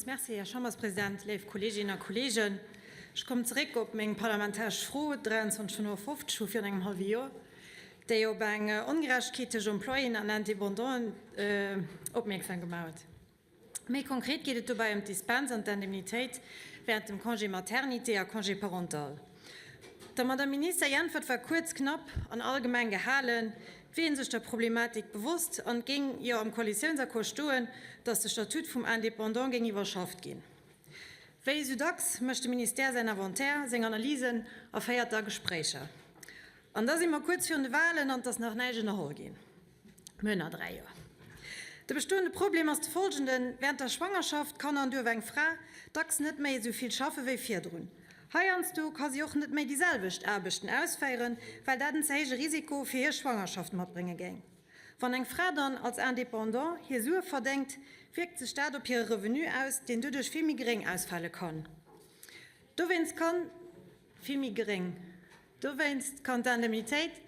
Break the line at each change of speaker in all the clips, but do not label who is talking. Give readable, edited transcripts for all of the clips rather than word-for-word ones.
Villmools Merci, Här Chamberspresident. Léif Kolleeginnen a Kolleegen, ech kommen zeréck op meng parlamentaresch Fro 2355 vu virun engem hallwe Joer, déi op eng Ongerechtegkeet tëscht Employéen an Independanten opmierksam gemaach huet. Méi konkret geet et dobäi ëm d'Dispens an d'Indemnitéit wärend dem Congé maternité a Congé parental. Der Madame Minister hir Äntwert war kuerz, knapp an allgemeng gehalen. Et wier ee sech der Problematik bewosst an et géing jo am Koalitiounsaccord stoen, datt de Statut vum Indépendant géing iwwerschafft ginn. Wéi esou dacks mécht de Ministère säin Inventaire, seng Analysen a féiert da Gespréicher. An da si mer kuerz virun de Walen an et ass nach näischt ënnerholl ginn. Mir hunn nach 3 Joer. De bestoende Problem ass de folgenden, Während der Schwangerschaft kann an duerf eng Fra dacks net méi esou vill schaffe wéi virdrun. Heiansdo ka si och net méi déi selwecht Aarbechten ausféieren, well dat en ze héije Risiko fir hir Schwangerschaft matbrénge géing. Wann eng Fra dann als Indépendant hir Sue verdéngt, wierkt sech dat op hire Revenu aus, deen doduerch vill méi geréng ausfale kann. Dowéinst kann vill méi geréng. Dowéinst kann d'Indemnitéit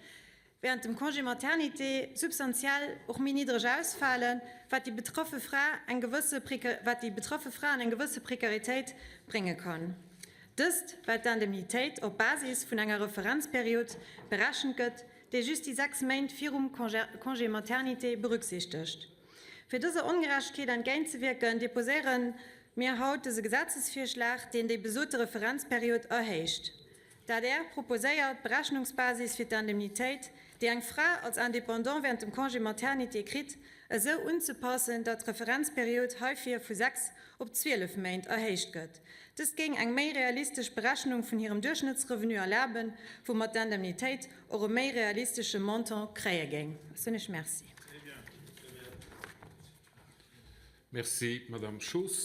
während dem Congé maternité substantiell och méi niddreg ausfalen, wat déi betraffe Fra eng gewësse wat déi betraffe Fra an eng gewësse Prekaritéit brénge kann. Dëst, well d'Indemnitéit op Basis vun enger Referenzperiod berechent gëtt, déi just déi 6 Méint virum Congé maternité berücksichtegt. Fir dëser Ongerechtegkeet entgéintzewierken, deposéiere mir haut dëse Gesetzesvirschlag, deen déi besote Referenzperiod erhéicht. D'adr proposéiert, d'Berechnungsbasis fir d'Indemnitéit, déi eng Fra als Indépendant während dem Congé maternité kritt, esou unzepassen, datt d'Referenzperiod heifir vu 6 op 12 Méint erhéicht gëtt. Dëst géing eng méi realistesch Berechnung vun hirem Duerchschnëttsrevenu erlaben, woumat d'Indemnitéit och e méi realistesche Montant kréie géing. Ech soen Iech Merci.
Merci, Madame Schoos.